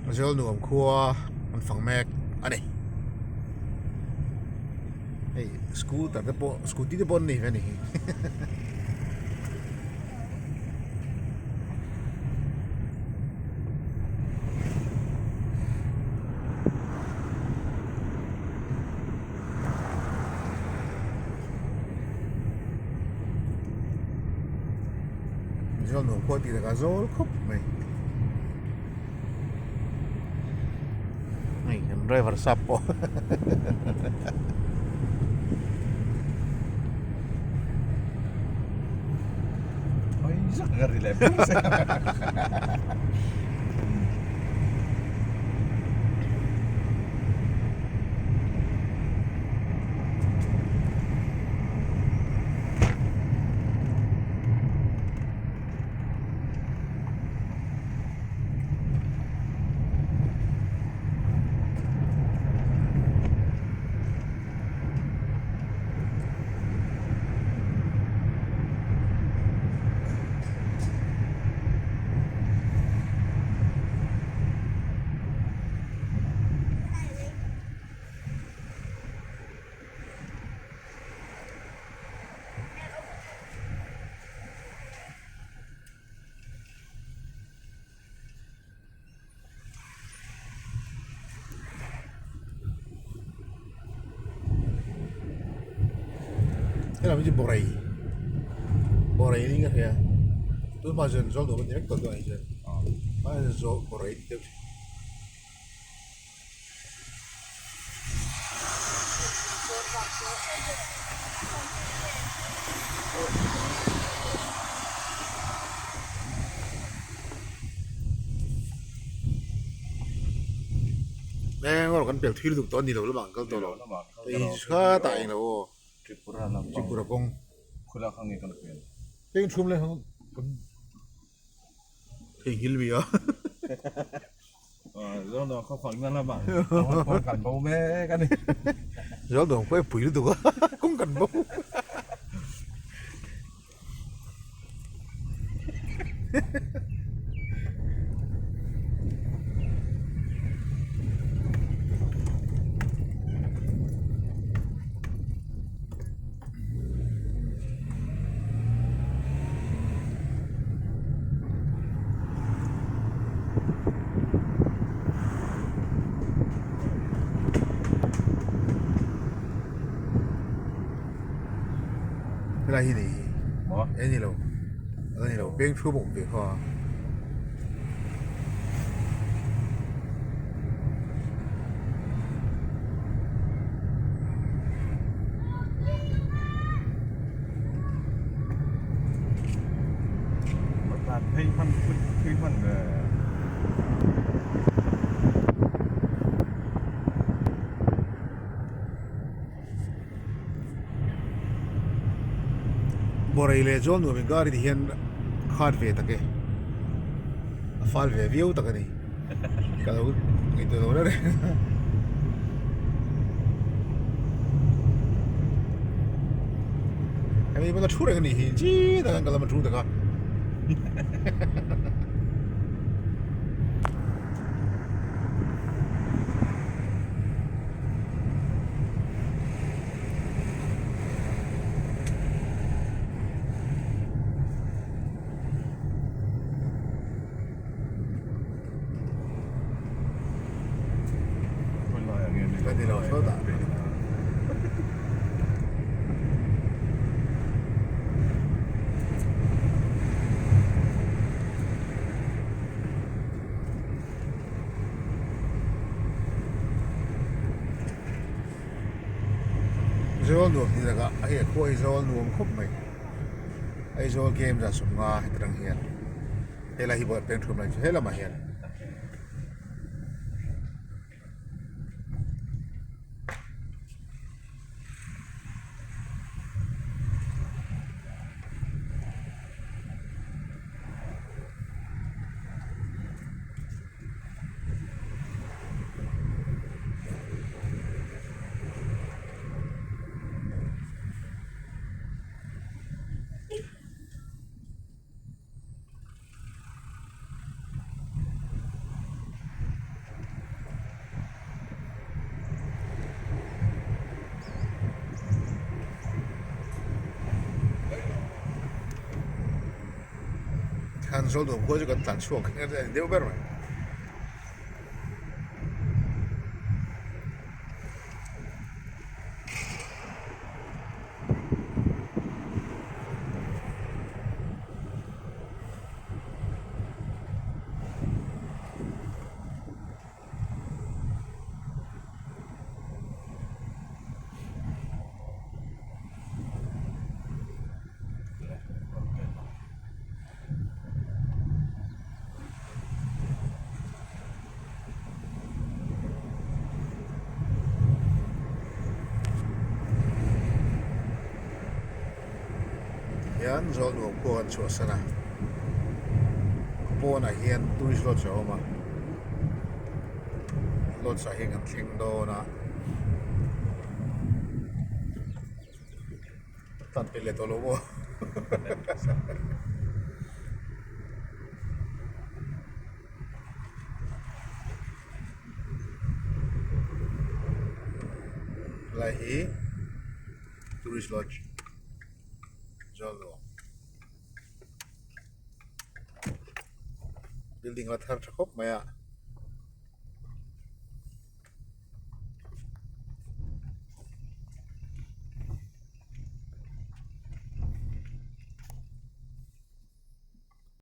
Zawlnuam khua an fang mek a ni. Hei scooter te pawh scooty te pawh an nei ve a ni hi. Zawlnuam khua tih takah zawl khawp mai. Hei kan driver sap pawh Hawi zak ka ri leh bur se. Helai hi chu bawrei bawrei niin ka hria tunhma chuan zawng duh a ni vek tawh dawn a ni chuan zawng bawrei deuh. Eng kan pel thil duh tawh a ni lo lamah an kal tawh lo hei khatah eng lo aw Tripura kawng heng thum leh Theihnghilh mi a. Zawlnuam khaw fakna lamah kawng kan bo mek a ni. Zawlnuam khaw e pui lutuk a kawng kan bo. Helai hi ni e ni lo a ni lo peng thu bawk ve kha. Bawrei leh chuan nuam inkar ti hian khat ve tak e a fal ve viau tak a ni ka lo ngaihtuah lo reng reng a. Hemi pawh thu reng a nih hi chi tak an ka lam a thu tak a. Zawl nuam tih takah hei a khua hi zawl nuam khawp mai Aizawl game zah sawmnga heti rang hian helai hi peng thum lai chu he lamah hian. Khan Zawlnuam khua chu kan tlan chhuak a ni deuh ber mai. Hian Zawlnuam khua kan chhuahsan a pawnah hian tourist lodge a awm a lodge ah hian kan thleng dawn a. Tan pe leh tawh lo maw? Helai hi tourist lodge Zawlnuam building la thar tha khawp mai a.